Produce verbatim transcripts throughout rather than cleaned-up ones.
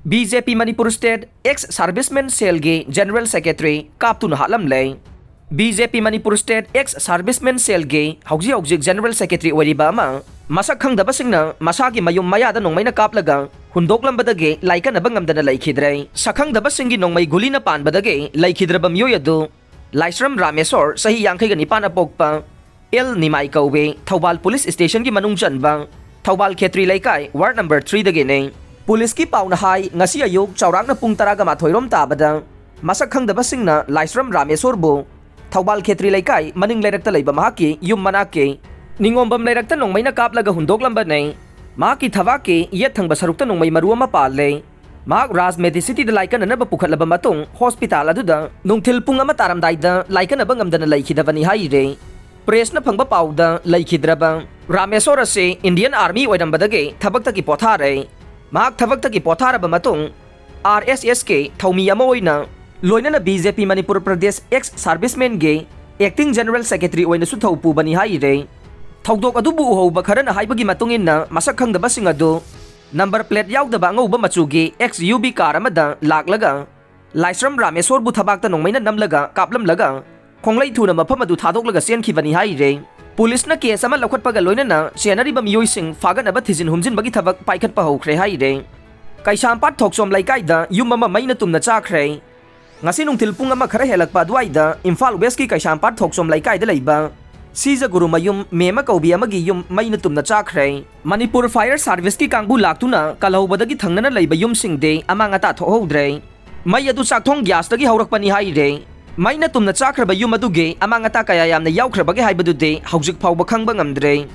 B J P Manipur state X servicemen ꯁꯦꯜꯒꯤ general secretary ꯀꯥꯞꯇꯨꯅ ꯍꯥꯠꯂꯝꯂꯦ꯫ B J P Manipur state X servicemen ꯁꯦꯜꯒꯤ ꯍꯧꯖꯤꯛ ꯍꯧꯖꯤꯛ general secretary ꯑꯣꯏꯔꯤꯕ ꯑꯃ ꯃꯁꯛ ꯈꯪꯗꯕꯁꯤꯡꯅ ꯃꯁꯥꯒꯤ ꯃꯌꯨꯝ ꯃꯌꯥꯗ ꯅꯣꯡꯃꯩꯅ ꯀꯥꯞꯂꯒ ꯍꯨꯟꯗꯣꯛꯂꯝꯕꯗꯒꯤ ꯂꯥꯏꯀꯠꯅꯕ ꯉꯝꯗꯅ ꯂꯩꯈꯤꯗ꯭ꯔꯦ꯫ ꯁꯛꯈꯪꯗꯕꯁꯤꯡꯒꯤ ꯅꯣꯡꯃꯩ ꯒꯨꯂꯤꯅ ꯄꯥꯟꯕꯗꯒꯤ ꯂꯩꯈꯤꯗ꯭ꯔꯕ ꯃꯤꯑꯣꯏ ꯑꯗꯨ ꯂꯥꯏꯁ꯭ꯔꯝ ꯔꯥꯃꯦꯁꯣꯔ, ꯆꯍꯤ ꯌꯥꯡꯈꯩꯒ ꯅꯤꯄꯥꯟ ꯑꯄꯣꯛꯄ, ꯑꯦꯜ ꯅꯤꯃꯥꯏ ꯀꯧꯏ, ꯊꯧꯕꯥꯜ ꯄꯨꯂꯤꯁ ꯁ꯭ꯇꯦꯁꯟꯒꯤ ꯃꯅꯨꯡ ꯆꯟꯕ, ꯊꯧꯕꯥꯜ ꯈꯦꯇ꯭ꯔꯤ ꯂꯩꯀꯥꯏ, ꯋꯥꯔꯗ ꯅꯝꯕꯔ ꯊ꯭ꯔꯤꯗꯒꯤꯅꯤ꯫ ꯄꯨꯂꯤꯁꯀꯤ ꯄꯥꯎꯅ ꯍꯥꯏ, ꯉꯁꯤ ꯑꯌꯨꯛ ꯆꯥꯎꯔꯥꯛꯅ ꯄꯨꯡ ꯇꯔꯥꯒ ꯃꯥꯊꯣꯏ ꯔꯣꯝ ꯇꯥꯕꯗ ꯃꯁꯛ ꯈꯪꯗꯕꯁꯤꯡꯅ ꯂꯥꯏꯁ꯭ꯔꯝ ꯔꯥꯃꯦꯁꯣꯔꯕꯨ ꯊꯧꯕꯥꯜ ꯈꯦꯇ꯭ꯔꯤ ꯂꯩꯀꯥꯏ ꯃꯅꯤꯡ ꯂꯩꯔꯛꯇ ꯂꯩꯕ ꯃꯍꯥꯛꯀꯤ ꯌꯨꯝ ꯃꯅꯥꯛꯀꯤ ꯅꯤꯉꯣꯝꯕꯝ ꯂꯩꯔꯛꯇ ꯅꯣꯡꯃꯩꯅ ꯀꯥꯞꯂꯒ ꯍꯨꯟꯗꯣꯛꯂꯝꯕꯅꯤ꯫ ꯃꯍꯥꯛꯀꯤ ꯊꯕꯥꯛꯀꯤ ꯌꯦꯠ ꯊꯪꯕ ꯁꯔꯨꯛꯇ ꯅꯣꯡꯃꯩ ꯃꯔꯨ ꯑꯃ ꯄꯥꯜꯂꯦ꯫ ꯃꯍꯥꯛ ꯔꯥꯖ ꯃꯦꯗꯤꯁꯤꯇꯤꯗ ꯂꯥꯏꯀꯠꯅꯅꯕ ꯄꯨꯈꯠꯂꯕ ꯃꯇꯨꯡ, ꯍꯣꯁꯄꯤꯇꯥꯜ ꯑꯗꯨꯗ ꯅꯨꯡꯊꯤꯜ ꯄꯨꯡ ꯑꯃ ꯇꯥꯔꯝꯗꯥꯏꯗ ꯂꯥꯏꯀꯠꯅꯕ ꯉꯝꯗꯅ ꯂꯩꯈꯤꯗꯕꯅꯤ ꯍꯥꯏꯔꯦ꯫ ꯄ꯭ꯔꯦꯁꯅ ꯐꯪꯕ ꯄꯥꯎꯗ, ꯂꯩꯈꯤꯗ꯭ꯔꯕ ꯔꯥꯃꯦꯁꯣꯔ ꯑꯁꯤ ꯏꯟꯗꯤꯌꯟ ꯑꯥꯔꯃꯤ ꯑꯣꯏꯔꯝꯕꯗꯒꯤ ꯊꯕꯛꯇꯒꯤ ꯄꯣꯊꯥꯔꯦ꯫ ꯃꯍꯥꯛ ꯊꯕꯛꯇꯒꯤ ꯄꯣꯊꯥꯔꯕ ꯃꯇꯨꯡ, ꯑꯥꯔ ꯑꯦꯁ ꯑꯦꯁꯀꯤ ꯊꯧꯃꯤ ꯑꯃ ꯑꯣꯏꯅ, ꯂꯣꯏꯅꯅ B J P Manipur Pradesh ex ꯁꯥꯔꯚꯤꯁꯃꯦꯟꯒꯤ ꯑꯦꯛꯇꯤꯡ ꯖꯦꯅꯔꯦꯜ ꯁꯦꯀ꯭ꯔꯦꯇꯔꯤ ꯑꯣꯏꯅꯁꯨ ꯊꯧ ꯄꯨꯕꯅꯤ ꯍꯥꯏꯔꯦ꯫ ꯊꯧꯗꯣꯛ ꯑꯗꯨꯕꯨ ꯎꯍꯧꯕ ꯈꯔꯅ ꯍꯥꯏꯕꯒꯤ ꯃꯇꯨꯡ ꯏꯟꯅ, ꯃꯁꯛ ꯈꯪꯗꯕꯁꯤꯡ ꯑꯗꯨ ꯅꯝꯕꯔ ꯄ꯭ꯂꯦꯠ ꯌꯥꯎꯗꯕ ꯑꯉꯧꯕ ꯃꯆꯨꯒꯤ ꯑꯦꯛꯁ ꯌꯨ ꯚꯤ ꯀꯥꯔ ꯑꯃꯗ ꯂꯥꯛꯂꯒ ꯂꯥꯏꯁ꯭ꯔꯝ ꯔꯥꯃꯦꯁꯣꯔꯕꯨ ꯊꯕꯥꯛꯇ ꯅꯣꯡꯃꯩꯅ ꯅꯝꯂꯒ ꯀꯥꯞꯂꯝꯂꯒ ꯈꯣꯡꯂꯩ ꯊꯨꯅ ꯃꯐꯝ ꯑꯗꯨ ꯊꯥꯗꯣꯛꯂꯒ ꯆꯦꯟꯈꯤꯕꯅꯤ ꯍꯥꯏꯔꯦ꯫ ꯄꯨꯂꯤꯁꯅ ꯀꯦꯁ ꯑꯃ ꯂꯧꯈꯠꯄꯒ ꯂꯣꯏꯅꯅ ꯆꯦꯟꯅꯔꯤꯕ ꯃꯤꯑꯣꯏꯁꯤꯡ ꯐꯥꯒꯠꯅꯕ ꯊꯤꯖꯤꯟ ꯍꯨꯝꯖꯤꯟꯕꯒꯤ ꯊꯕꯛ ꯄꯥꯏꯈꯠꯄ ꯍꯧꯈ꯭ꯔꯦ ꯍꯥꯏꯔꯦ꯫ ꯀꯩꯁꯥꯝꯄꯥꯠ ꯊꯣꯛꯆꯣꯝ ꯂꯩꯀꯥꯏꯗ ꯌꯨꯝ ꯑꯃ ꯃꯩꯅ ꯇꯨꯝꯅ ꯆꯥꯈ꯭ꯔꯦ꯫ ꯉꯁꯤ ꯅꯨꯡꯊꯤꯜ ꯄꯨꯡ ꯑꯃ ꯈꯔ ꯍꯦꯜꯂꯛꯄ ꯑꯗꯨꯋꯥꯏꯗ ꯏꯝꯐꯥꯜ ꯋꯦꯁꯀꯤ ꯀꯩꯁꯥꯝꯄꯥꯠ ꯊꯣꯛꯆꯣꯝ ꯂꯩꯀꯥꯏꯗ ꯂꯩꯕ ꯁꯤꯖꯒꯨꯔꯨꯃꯌꯨꯝ ꯃꯦꯃ ꯀꯧꯕꯤ ꯑꯃꯒꯤ ꯌꯨꯝ ꯃꯩꯅ ꯇꯨꯝꯅ ꯆꯥꯈ꯭ꯔꯦ꯫ ꯃꯅꯤꯄꯨꯔ ꯐꯥꯌꯔ ꯁꯥꯔꯚꯤꯁꯀꯤ ꯀꯥꯡꯕꯨ ꯂꯥꯛꯇꯨꯅ ꯀꯜꯍꯧꯕꯗꯒꯤ ꯊꯪꯅꯅ ꯂꯩꯕ ꯌꯨꯝꯁꯤꯡꯗꯤ ꯑꯃꯥꯡ ꯑꯇꯥ ꯊꯣꯛꯍꯧꯗ꯭ꯔꯦ꯫ ꯃꯩ ꯑꯗꯨ ꯆꯥꯛꯊꯣꯡ ꯒ꯭ꯌꯥꯁꯇꯒꯤ ꯍꯧꯔꯛꯄꯅꯤ ꯍꯥꯏꯔꯦ꯫ ꯃꯩꯅ ꯇꯨꯝꯅ ꯆꯥꯈ꯭ꯔꯕ ꯌꯨꯝ ꯑꯗꯨꯒꯤ ꯑꯃꯥꯡ ꯑꯇꯥ ꯀꯌꯥ ꯌꯥꯝꯅ ꯌꯥꯎꯈ꯭ꯔꯕꯒꯦ ꯍꯥꯏꯕꯗꯨꯗꯤ ꯍꯧꯖꯤꯛ ꯐꯥꯎꯕ ꯈꯪꯕ ꯉꯝꯗ꯭ꯔꯦ꯫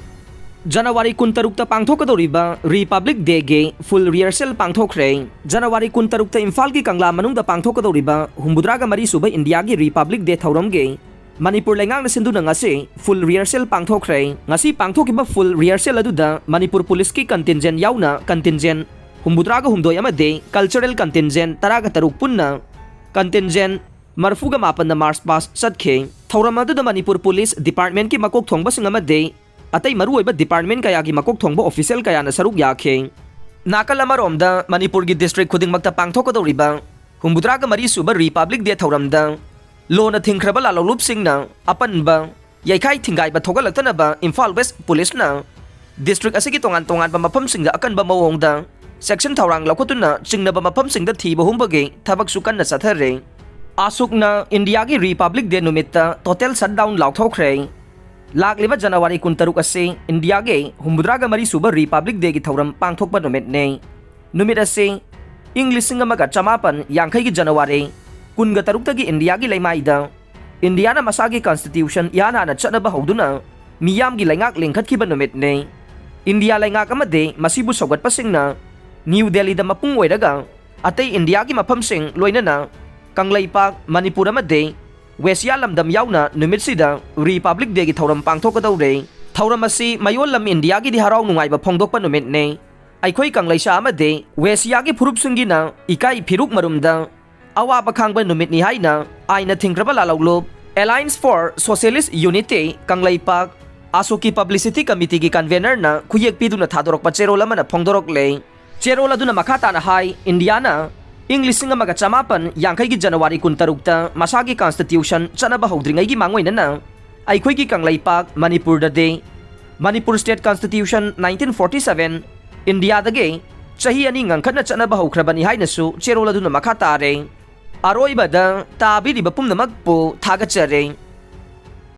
ꯖꯅꯋꯥꯔꯤ ꯀꯨꯟꯇꯔꯨꯛꯇ ꯄꯥꯡꯊꯣꯛꯀꯗꯧꯔꯤꯕ ꯔꯤꯄꯕ꯭ꯂꯤꯛ ꯗꯦꯒꯤ ꯐꯨꯜ ꯔꯤꯍꯔꯁꯦꯜ ꯄꯥꯡꯊꯣꯛꯈ꯭ꯔꯦ꯫ ꯖꯅꯋꯥꯔꯤ ꯀꯨꯟꯇꯔꯨꯛꯇ ꯏꯝꯐꯥꯜꯒꯤ ꯀꯪꯂꯥ ꯃꯅꯨꯡꯗ ꯄꯥꯡꯊꯣꯛꯀꯗꯧꯔꯤꯕ ꯍꯨꯝꯐꯨꯇꯔꯥꯒ ꯃꯔꯤ ꯁꯨꯕ ꯏꯟꯗꯤꯌꯥꯒꯤ ꯔꯤꯄꯕ꯭ꯂꯤꯛ ꯗꯦ ꯊꯧꯔꯝꯒꯤ ꯃꯅꯤꯄꯨꯔ ꯂꯩꯉꯥꯛꯅ ꯁꯤꯟꯗꯨꯅ ꯉꯁꯤ ꯐꯨꯜ ꯔꯤꯍꯔꯁꯦꯜ ꯄꯥꯡꯊꯣꯛꯈ꯭ꯔꯦ꯫ ꯉꯁꯤ ꯄꯥꯡꯊꯣꯛꯈꯤꯕ ꯐꯨꯜ ꯔꯤꯍꯔꯁꯦꯜ ꯑꯗꯨꯗ ꯃꯅꯤꯄꯨꯔ ꯄꯨꯂꯤꯁꯀꯤ ꯀꯟꯇꯤꯟꯖꯦꯟ ꯌꯥꯎꯅ ꯀꯟꯇꯤꯟꯖꯦꯟ ꯍꯨꯝꯐꯨꯇꯔꯥꯒ ꯍꯨꯝꯗꯣꯏ ꯑꯃꯗꯤ ꯀꯜꯆꯔꯦꯜ ꯀꯟꯇꯤꯟꯖꯦꯟ ꯇꯔꯥꯒ ꯇꯔꯨꯛ ꯄꯨꯟꯅ ꯀꯟꯇꯤꯟꯖꯦꯟ ꯃꯔꯐꯨꯒ ꯃꯥꯄꯟꯅ ꯃꯥꯔꯆ ꯄꯥꯁ ꯆꯠꯈꯤ꯫ ꯊꯧꯔꯝ ꯑꯗꯨꯗ ꯃꯅꯤꯄꯨꯔ ꯄꯨꯂꯤꯁ ꯗꯤꯄꯥꯔꯠꯃꯦꯟꯠꯀꯤ ꯃꯀꯣꯛ ꯊꯣꯡꯕꯁꯤꯡ ꯑꯃꯗꯤ ꯑꯇꯩ ꯃꯔꯨꯑꯣꯏꯕ ꯗꯤꯄꯥꯔꯠꯃꯦꯟꯠ ꯀꯌꯥꯒꯤ ꯃꯀꯣꯛ ꯊꯣꯡꯕ ꯑꯣꯐꯤꯁꯤꯌꯦꯜ ꯀꯌꯥꯅ ꯁꯔꯨꯛ ꯌꯥꯈꯤ꯫ ꯅꯥꯀꯜ ꯑꯃꯔꯣꯝꯗ ꯃꯅꯤꯄꯨꯔꯒꯤ ꯗꯤꯁꯇ꯭ꯔꯤꯛ ꯈꯨꯗꯤꯡꯃꯛꯇ ꯄꯥꯡꯊꯣꯛꯀꯗꯧꯔꯤꯕ ꯍꯨꯝꯐꯨꯇꯔꯥꯒ ꯃꯔꯤ ꯁꯨꯕ ꯔꯤꯄꯕ꯭ꯂꯤꯛ ꯗꯦ ꯊꯧꯔꯝꯗ ꯂꯣꯅ ꯊꯤꯡꯈ꯭ꯔꯕ ꯂꯥꯂꯣꯡꯂꯨꯞꯁꯤꯡꯅ ꯑꯄꯟꯕ ꯌꯩꯈꯥꯏ ꯊꯤꯡꯒꯥꯏꯕ ꯊꯣꯛꯍꯜꯂꯛꯇꯅꯕ ꯏꯝꯐꯥꯜ ꯋꯦꯁ ꯄꯨꯂꯤꯁꯅ ꯗꯤꯁꯇ꯭ꯔꯤꯛ ꯑꯁꯤꯒꯤ ꯇꯣꯉꯥꯟ ꯇꯣꯉꯥꯟꯕ ꯃꯐꯝꯁꯤꯡꯗ ꯑꯀꯟꯕ ꯃꯑꯣꯡꯗ ꯁꯦꯛꯁꯟ ꯊꯧꯔꯥꯡ ꯂꯧꯈꯠꯇꯨꯅ ꯆꯤꯡꯅꯕ ꯃꯐꯝꯁꯤꯡꯗ ꯊꯤꯕ ꯍꯨꯝꯕꯒꯤ ꯊꯕꯛꯁꯨ ꯀꯟꯅ ꯆꯠꯊꯔꯤ꯫ ꯑꯁꯨꯛꯅ ꯏꯟꯗꯤꯌꯥꯒꯤ ꯔꯤꯄꯕ꯭ꯂꯤꯛ ꯗꯦ ꯅꯨꯃꯤꯠꯇ ꯇꯣꯇꯦꯜ ꯁꯠꯗꯥꯎꯟ ꯂꯥꯎꯊꯣꯛꯈ꯭ꯔꯦ꯫ ꯂꯥꯛꯂꯤꯕ ꯖꯅꯋꯥꯔꯤ ꯀꯨꯟꯇꯔꯨꯛ ꯑꯁꯤ ꯏꯟꯗꯤꯌꯥꯒꯤ ꯍꯨꯝꯐꯨꯇꯔꯥꯒ ꯃꯔꯤ ꯁꯨꯕ ꯔꯤꯄꯕ꯭ꯂꯤꯛ ꯗꯦꯒꯤ ꯊꯧꯔꯝ ꯄꯥꯡꯊꯣꯛꯄ ꯅꯨꯃꯤꯠꯅꯤ꯫ ꯅꯨꯃꯤꯠ ꯑꯁꯤ ꯏꯪ ꯂꯤꯁꯤꯡ ꯑꯃꯒ ꯆꯃꯥꯄꯟ ꯌꯥꯡꯈꯩꯒꯤ ꯖꯅꯋꯥꯔꯤ ꯀꯨꯟꯒ ꯇꯔꯨꯛꯇꯒꯤ ꯏꯟꯗꯤꯌꯥꯒꯤ ꯂꯩꯃꯥꯏꯗ ꯏꯟꯗꯤꯌꯥꯅ ꯃꯁꯥꯒꯤ ꯀꯟꯁꯇꯤꯇ꯭ꯌꯨꯁꯟ ꯏꯍꯥꯟ ꯍꯥꯟꯅ ꯆꯠꯅꯕ ꯍꯧꯗꯨꯅ ꯃꯤꯌꯥꯝꯒꯤ ꯂꯩꯉꯥꯛ ꯂꯤꯡꯈꯠꯈꯤꯕ ꯅꯨꯃꯤꯠꯅꯤ꯫ ꯏꯟꯗꯤꯌꯥ ꯂꯩꯉꯥꯛ ꯑꯃꯗꯤ ꯃꯁꯤꯕꯨ ꯁꯧꯒꯠꯄꯁꯤꯡꯅ ꯅ꯭ꯌꯨ ꯗꯦꯜꯂꯤꯗ ꯃꯄꯨꯡ ꯑꯣꯏꯔꯒ ꯑꯇꯩ ꯏꯟꯗꯤꯌꯥꯒꯤ ꯃꯐꯝꯁꯤꯡ ꯂꯣꯏꯅꯅ ꯀꯪꯂꯩꯄꯥꯛ, ꯃꯅꯤꯄꯨꯔ ꯑꯃꯗꯤ ꯋꯦꯁꯤꯌꯥ ꯂꯝꯗꯝ ꯌꯥꯎꯅ ꯅꯨꯃꯤꯠꯁꯤꯗ ꯔꯤꯄꯕ꯭ꯂꯤꯛ ꯗꯦꯒꯤ ꯊꯧꯔꯝ ꯄꯥꯡꯊꯣꯛꯀꯗꯧꯔꯤ꯫ ꯊꯧꯔꯝ ꯑꯁꯤ ꯃꯌꯣꯜ ꯂꯝ ꯏꯟꯗꯤꯌꯥꯒꯤꯗꯤ ꯍꯔꯥꯎ ꯅꯨꯡꯉꯥꯏꯕ ꯐꯣꯡꯗꯣꯛꯄ ꯅꯨꯃꯤꯠꯅꯤ꯫ ꯑꯩꯈꯣꯏ ꯀꯪꯂꯩꯁꯥ ꯑꯃꯗꯤ ꯋꯦꯁꯤꯌꯥꯒꯤ ꯐꯨꯔꯨꯞꯁꯤꯡꯒꯤꯅ ꯏꯀꯥꯏ ꯐꯤꯔꯨꯛ ꯃꯔꯨꯝꯗ ꯑꯋꯥꯕ ꯈꯥꯡꯕ ꯅꯨꯃꯤꯠꯅꯤ ꯍꯥꯏꯅ ꯑꯥꯏꯟꯅ ꯊꯤꯡꯈ꯭ꯔꯕ ꯂꯥꯂꯧꯂꯨꯞ Alliance for Socialist Unity ꯀꯪꯂꯩꯄꯥꯛ ꯑꯁꯣꯛꯀꯤ ꯄꯕ꯭ꯂꯤꯁꯤꯇꯤ ꯀꯃꯤꯇꯤꯒꯤ ꯀꯟꯚꯦꯅꯔꯅ ꯈꯨꯌꯦꯛ ꯄꯤꯗꯨꯅ ꯊꯥꯗꯣꯔꯛꯄ ꯆꯦꯔꯣꯜ ꯑꯃꯅ ꯐꯣꯡꯗꯣꯔꯛꯂꯦ꯫ ꯆꯦꯔꯣꯜ ꯑꯗꯨꯅ ꯃꯈꯥ ꯇꯥꯅ ꯍꯥꯏ, ꯏꯟꯗꯤꯌꯥꯅ ꯏꯪ ꯂꯤꯁꯤꯡ ꯑꯃꯒ ꯆꯃꯥꯄꯟ ꯌꯥꯡꯈꯩꯒꯤ ꯖꯅꯋꯥꯔꯤ ꯀꯨꯟꯇꯔꯨꯛꯇ ꯃꯁꯥꯒꯤ ꯀꯟꯁꯇꯤꯇ꯭ꯌꯨꯁꯟ ꯆꯠꯅꯕ ꯍꯧꯗ꯭ꯔꯤꯉꯩꯒꯤ ꯃꯥꯡꯑꯣꯏꯅꯅ ꯑꯩꯈꯣꯏꯒꯤ ꯀꯪꯂꯩꯄꯥꯛ ꯃꯅꯤꯄꯨꯔꯗꯗꯤ Manipur state constitution nineteen forty seven ꯏꯟꯗꯤꯌꯥꯗꯒꯤ ꯆꯍꯤ ꯑꯅꯤ ꯉꯟꯈꯠꯅ ꯆꯠꯅꯕ ꯍꯧꯈ꯭ꯔꯕꯅꯤ ꯍꯥꯏꯅꯁꯨ ꯆꯦꯔꯣꯜ ꯑꯗꯨꯅ ꯃꯈꯥ ꯇꯥꯔꯦ꯫ ꯑꯔꯣꯏꯕꯗ ꯇꯥꯕꯤꯔꯤꯕ ꯄꯨꯝꯅꯃꯛꯄꯨ ꯊꯥꯒꯠꯆꯔꯤ꯫